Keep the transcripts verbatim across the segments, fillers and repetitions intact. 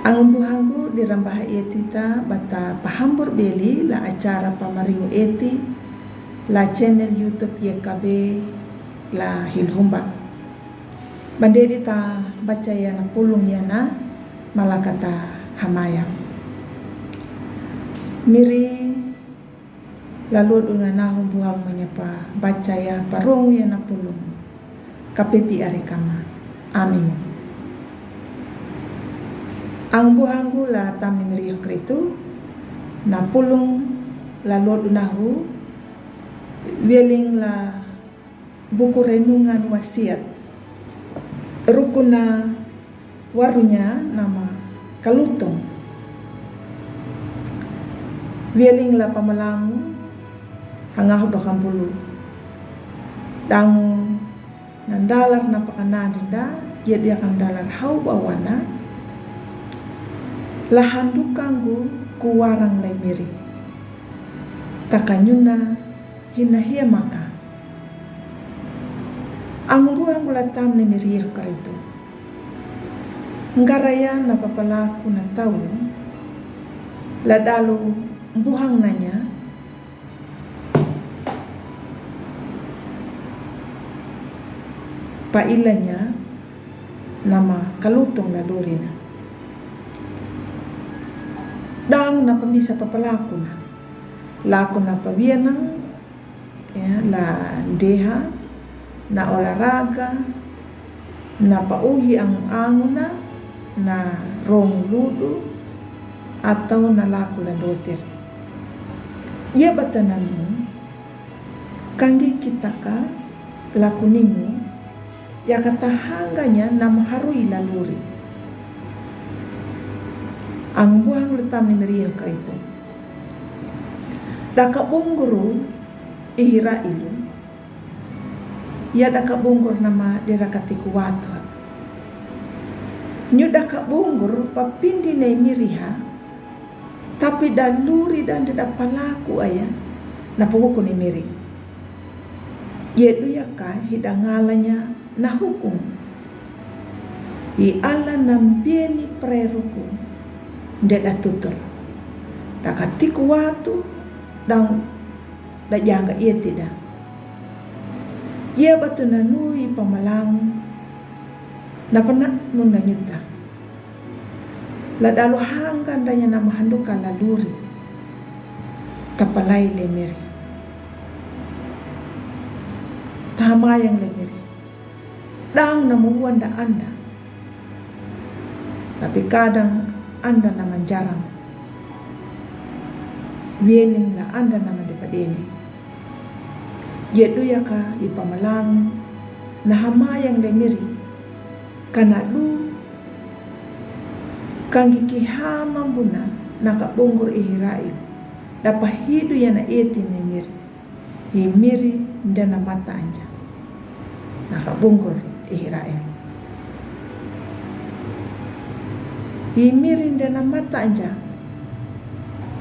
Ang buhanggu di rambah eti ta bata pahambur beli la acara pamaringu eti la channel YouTube Y K B la Hilhumba. Bande di ta baca ya na pulung ya na malakata hamaya. Miri la ludu na nahum buhang manyapa baca ya parung ya na pulung. Kapepi ari kama. Amin. Ang buhanggu la tamni miriah keritu na pulung la ludu nahu wieling la buku renungan wasiat. Rukuna warunya nama kalutung. Wieling la pamalangu hangah doham bulu. Dangu nandalar na pakana dinda, yet dia kan dalar hau bawana. Lahan dukanggu kuwarang lai miri. Takanyuna hina hia maka. Ang buhang bulatam ni miriah karitu. Nggaraya na papalaku na tau. La dalu buhang nanya. Pa ilanya nama kalutung la lurina. Dang na pamisa papalaku na. Laku na pawianang ya, la deha, na olahraga, na pauhi ang anguna, na rong ludu, atau na laku la dotir. Ia batananu kanggi kitaka laku ningu, ya katahanganya na maharui la luri. Ang buhang letam ni miriah karitu. Daka bunguru ihira ilu. Ya daka bungur nama dirakati kuwatu. Nyu daka bungur papindi nei miriha. Tapi da luri dan da palaku aya na pahuku ni miri. Ye duyaka hida ngalanya na hukum. I ala nambieni preruku nde da tutur. Daka tiku watu dang da janga ieti da. Ia batu nanui pamalang na pena nunda nyuta. La dalu hangga ndanya nama handuka la luri. Tapalai le miri. Tahamayang le miri. Dang na muwan da anda. Tapi kadang anda na manjarang. Wiening la anda na mandepadeni. Ye duyaka i pamalang na hamayang le miri. Kana du kanggi kihama buna na ka bungur ihirail. Dapa hidu ya na eti ne miri. Hi miri nda na mata anja. Na ka bungur ihirail. Hi miri nda na mata anja.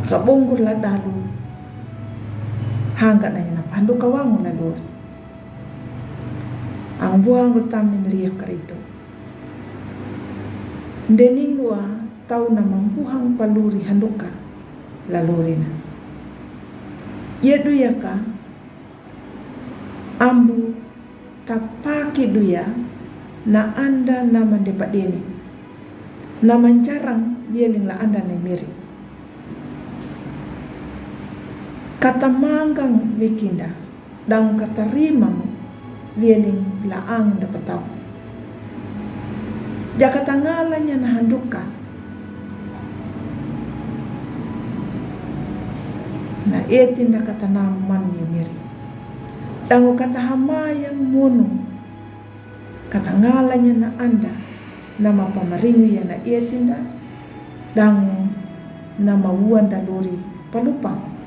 Ka bungur la dalu. Hangga na ya na pandu kawangu la luri. Ang buang lutam ni miriah karitu. Ndening wa tau na mambuhang paluri handuka la lurina. Ye duyaka ambu tapaki duya na anda na mandepadeni. Na manjarang wieling la anda na miri. Kata manggang wikinda. Dang katarimang wieling la ang dapatau. Jaka tangalanya na handuka. Na etin da kata naman ye miri. Dangu kata hamayang munu. Kata ngalanya na anda, nama pamaringu ya na etinda, dangu nama wuan da luri palupang.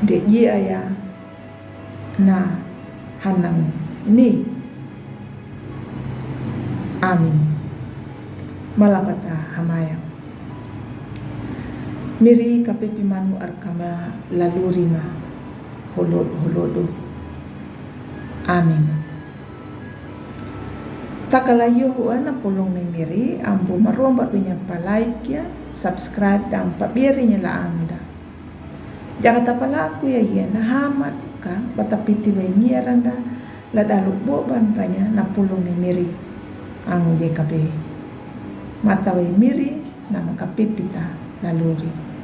Nde jia ya na hanang ni. Amin. Malapata hamayang. Miri kapepi manu arkama la luri ma holodu holodu. Amin. Takala yohu na pulung ni miri, ambu maromba dunya palaikia, subscribe dan pabiri nya la anda. Jaga tapalaku ya ye na hamat ka batapiti wai ngia randa la dalu boban ranya na pulung ni miri. Angu ye kabe. Mata wai miri na makapipita laluri.